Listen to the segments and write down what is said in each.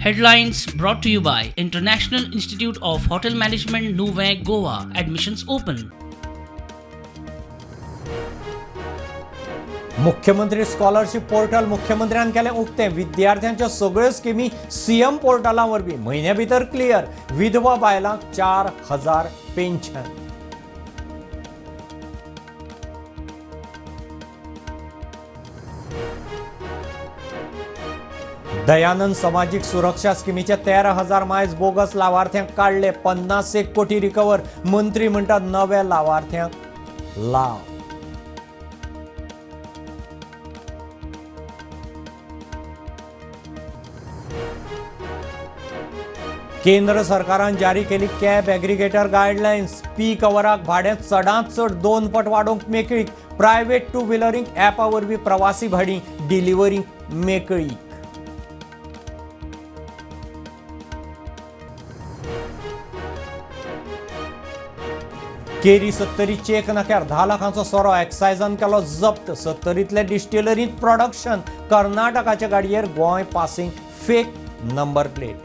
Headlines brought to you by International Institute of Hotel Management, Nuvem, Goa. Admissions open. मुख्यमंत्री scholarship portal मुख्यमंत्र्यान केलें उक्तें. विद्यार्थ्यांच्यो सगळ्यो स्किमी सीएम पोर्टला वरवीं म्हयन्या भितर क्लियर. विधवा बायलांक 4000 पेन्शन. दयानंद समाजीक सुरक्षा स्किमीचे 13,000 मायज बोगस लावार्थ्यांक काडले. 50 एक कोटी रिकवर. मंत्री म्हणटात नव्या लावार्थ्यांक लाव. केंद्र सरकारान जारी केली कॅब एग्रीगेटर गायडलायन्स. पीक अवराक भाडें चडांत चड 2 पट वाडोवंक मेकळीक. प्रायव्हेट टू व्हिलरींक ॲपा वरवीं प्रवासी भाडीं डिलिव्हरींक मेकळीक. केरी सत्तरी चेक नाक्यार 10 लाखांचो सोरो एक्सायजान केलो जप्त. सत्तरींतले डिस्टिलरींत प्रोडक्शन. कर्नाटकाच्या गाडयेर Goa passing fake number plate.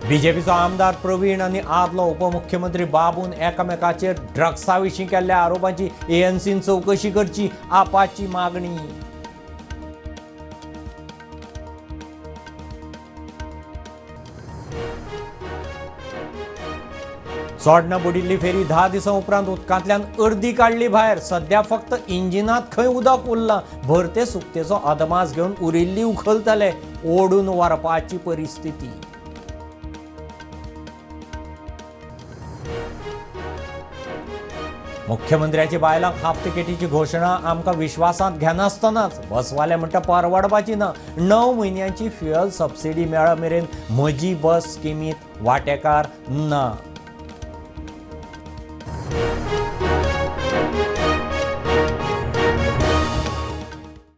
बीजेपीचो आमदार प्रवीण आनी आदलो उपमुख्यमंत्री बाबून एकामेकाचेर ड्रग्सा विशीं केल्ल्या आरोपांची एएनसीन चवकशी करची, आपाची मागणी. चोडणा बुडिल्ली फेरी 10 दिसां उपरांत उदकांतल्यान अर्दी काडली भायर. सध्या फक्त इंजिनात खंय उदक उरलां. भरते सुकतेचो अदमास घेवन उरिल्ली उखलतले. ओडून व्हरपाची परिस्थिती. मुख्यमंत्र्याची बायलांक हाफ तिकेटीची घोशणा आमकां विश्वासांत घेनासतनाच. बसवाले म्हणटा परवडपाची ना. 9 म्हयन्यांची फ्युएल सबसिडी मेळ मेरेन म्हजी बस स्किमीत वांटेकार ना.